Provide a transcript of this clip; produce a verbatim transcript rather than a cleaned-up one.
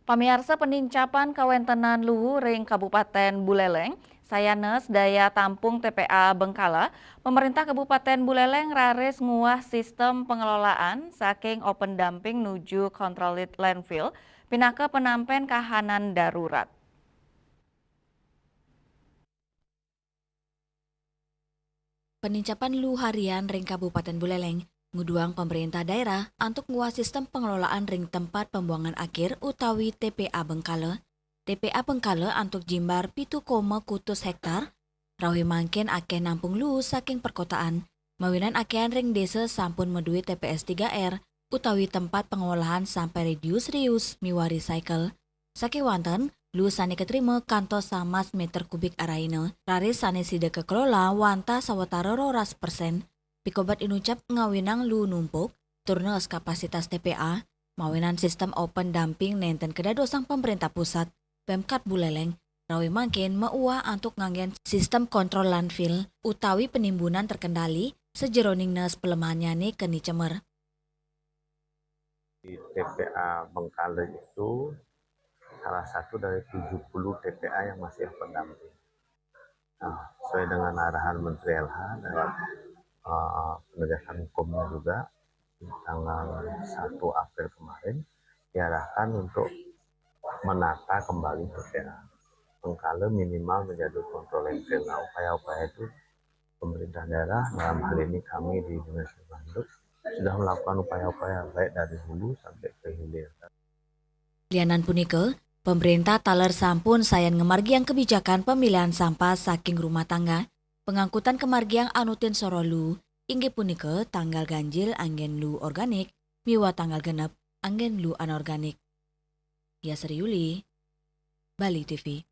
Pamiarsa, penincapan kawéntenan luu ring Kabupatén Buléléng, sayanes daya tampung T P A Bengkala, pemerintah Kabupatén Buléléng raris nguah sistem pengelolaan saking open dumping nuju controlled landfill pinaka penampén kahanan darurat. Penincapan luu harian ring Kabupatén Buléléng nguduang pemerintah daerah antuk nguah sistem pengelolaan ring tempat pembuangan akhir utawi T P A Bengkala. T P A Bengkala antuk jimbar pitu koma kutus hektar, rauh mangkin akéh nampung luu saking perkotaan, mawinan akéhan ring désa sampun madué T P S tiga R utawi tempat pengolahan sampah reduce, reuse, miwah recycle. Sakéwanten, luu sané katrima kantos samas méter kubik araina, raris sané sida kakelola wantah sawatara roras persén, pikobet inucap ngawinang luu numpuk, tur nees kapasitas T P A, mawinan sistem open dumping nénten kadadosang pemerintah pusat, Pemkat Buléléng, rauh mangkin mauah antuk nganggén sistem kontrol landfill utawi penimbunan terkendali sajeroning nees pelemahannyané keni cemer. Di T P A Bengkala itu salah satu dari tujuh puluh T P A yang masih open dumping. Nah, sesuai dengan arahan Menteri L H lewat uh, penegasan hukumnya juga, tanggal satu April kemarin diarahkan untuk menata kembali T P A Bengkala minimal menjadi kontrol landfill. Nah, upaya-upaya itu pemerintah daerah, dalam hal ini kami di Dinas Lingkungan Hidup, sudah melakukan upaya-upaya baik dari hulu sampai ke hilir. Lianan punika, pemerintah taler sampun sayan ngamargiang kebijakan pemilihan sampah saking rumah tangga, pengangkutan kamargiang anutin soroh luu, inggih punika tanggal ganjil anggén luu organik miwah tanggal genep anggén luu anorganik. Yasri Yuli, Bali T V.